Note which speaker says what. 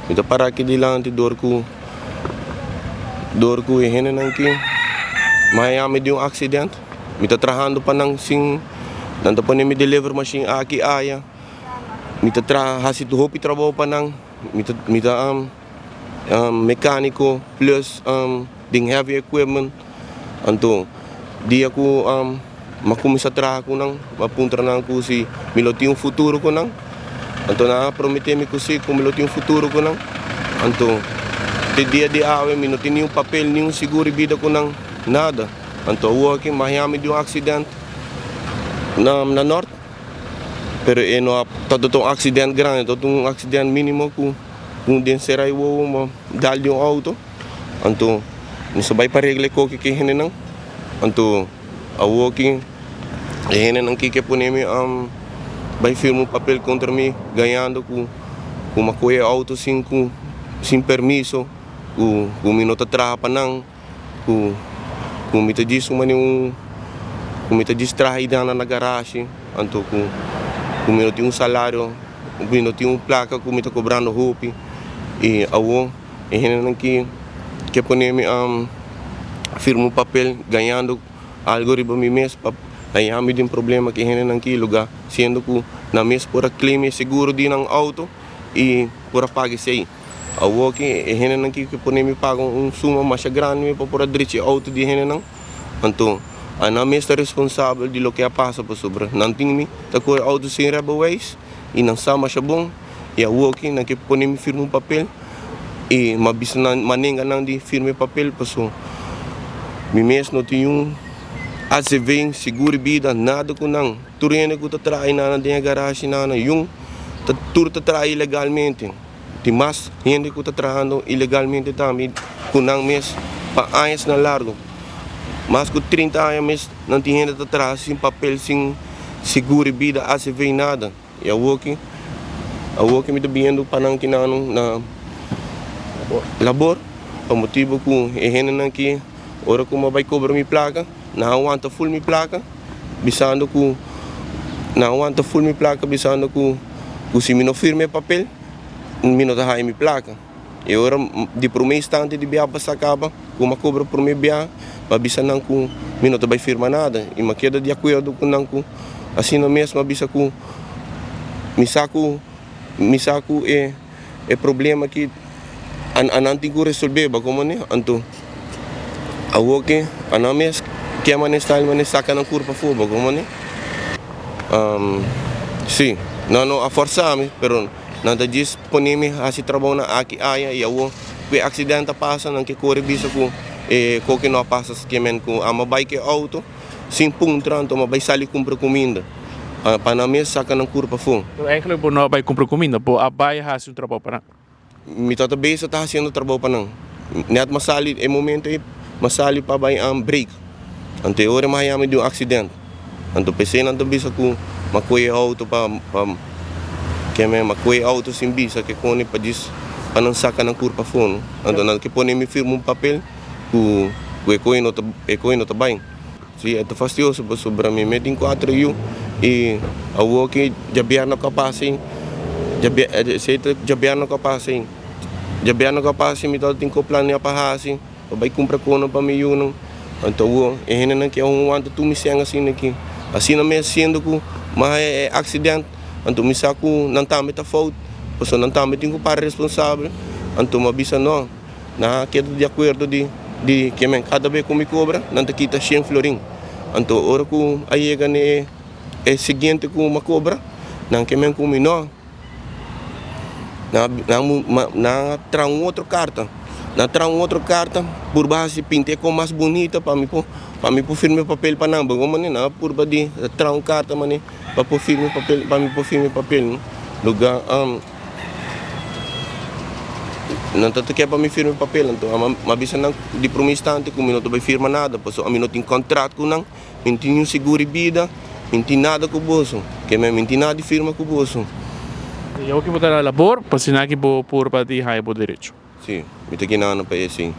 Speaker 1: Mi ta para aki dilanti dor ku dor ku e hendenan ki Miami di un accident. Mi ta trahando pa nan sin nan ta pone mi deliver machine aki aya. Mi ta traha hasi hopi trabou pa nan. Mi ta mi ta mecanico plus den heavy equipment. Anto dia ku mi a kuminsá traha ku nan, mi a puntra nan ku si mi lo tin un futuro ku nan. Anto nan a prometé mi ku si, ku mi lo tin un futuro ku nan. Anto te dia di awe mi no tin niun papel, niun seguro di bida ku nan, nada. Anto awor aki mi a haña mi di un aksident na na nort, pero e no a tabata un aksident grandi, tabata un aksident mínimo ku un den sera e wowo mi a dal di un outo. Anto nos a bai pa regla e koki ku e hendenan. Anto awor ki e hendenan ki ke pone mi bai firma un papel kontra mi gañando ku ku mi a kohe e outo sin ku sin permiso ku ku mi no ta traha pa nan ku ku mi ta djis un manera un ku mi ta djis traha einan na garashi anto ku ku mi no tin un salario mi no tin un plaka ku mi ta kobrando hopi i awor. E hendenan ki ke pone mi firma un papel gañando algo riba mi mes pa haña mi den problema ku e hendenan ki luga siendo ku nan mes por a claim e seguro di nan auto i por a paga esei. Awor ki e hendenan ki ke pone mi paga un suma masha grandi pa por a drecha e auto di e hendenan anto a nan mes ta responsabel di loke a pasa pasobra nan tin mi ta kore auto sin rijbewijs i nan sa masha bon. I awoki nan ke pone mi firma un papel i m'a bisa nan, m'a nenga nan di firma e papel paso mi mes no tin un ACV, seguro di bida, nada ku nan. Tur hende ku ta traha einan den e garashi nan yun ta tur ta traha ilegalmente. Tin mas hende ku ta trahando ilegalmente tambe ku nan mes pa añasnan largu. Mas ku 30 aña mes nan tin hende ta traha sin papel, sin seguro di bida, ACV, nada. I awoki, awoki mi ta biendo pa nan kinanu na labor, pa motibu ku e hendenan ki ora ku mi a bai kobra mi plaka, nan a wanta ful mi plaka, bisando ku nan a wanta ful mi plaka bisando ku ku si mi no firma e papel, mi no ta haña mi plaka. E ora di prome instante di bia pasa kaba, ku mi a kobra prome bia, mi a bisa nan ku mi no ta bai firma nada. I mi a keda di akuerdo ku nan ku asina mes mi a bisa ku mi sa ku mi sa ku e e problema aki a nan tin ku resolbe bo komo ne. Anto awor ke a nan mes ke manera style manera saka nan kurpa afó bo komo ne. Si, nan no a forsa mi pero. Nan ta djis pone mi hasi trabounan aki aya i awor ku e aksident a pasa nan ke kore bisa ku e koke no a pasa skemen ku amo bai ku e outo sin puntra anto amo bai sali kumpra kuminda pa nan mes saka nan kurpa afó.
Speaker 2: Pero eigenlijk bo no a bai kumpra kuminda, bo a bai hasi un trabou pa nan.
Speaker 1: Mi tabata bezig ta hasiendo trabou pa nan. Nèt m'a sali e momento ei m'a sali pa bai break. Anto e ora m'a haña mi di un aksident. Anto p'esei nan ta bisa ku m'a kohe e outo pa pa ke men m'a kohe e outo sin bisa ke koni pa djis pa nan saka nan kurpa afó no. Anto nan ke pone mi firma un papel ku ku e kohe no ta e kohe no ta bai. Si e ta fastioso pasobra mi mes tin kuater yu i awor ki djabièrnè ku a pasa ei esei ta djabièrnè ku a pasa ei djabièrnè ku a pasa ei mi tabata tin ku planea pa hasi pa bai kumpra kono pa mi yunan anto awor e hendenan ke aun wanta tur mi sèn asina aki asina mes siendo ku mi a haña e aksident anto mi sa ku nan tambe ta fout pasobra nan tambe tin ku para responsabel anto mi a bisa no. Nan a keda di akuerdo di di ke men kada be ku mi kobra nan ta kita shen florin. Anto ora ku a yega na e siguiente ku mi a kobra nan ke men ku mi no. Nan nan a traha un otro karta, nan a traha un otro karta purba hasi pinta e kon mas bunita pa mi por pa mi por firma e papel pa nan. Bo manera nan a purba di traha un karta manera pa por firma e papel pa mi por firma e papel luga. Nan ta ke pa mi firma e papel, anto mi a bisa nan di prome instante ku mi no ta bai firma nada, pasobra ami no tin kontrat ku nan, mi no tin niun seguro di bida, mi no tin nada ku boso, ke mi no tin nada di firma ku boso.
Speaker 2: I awor ki bo ta na labor, pa asina ki bo por pa di haña bo derecho.
Speaker 1: Si, mi ta gina nan pa esei.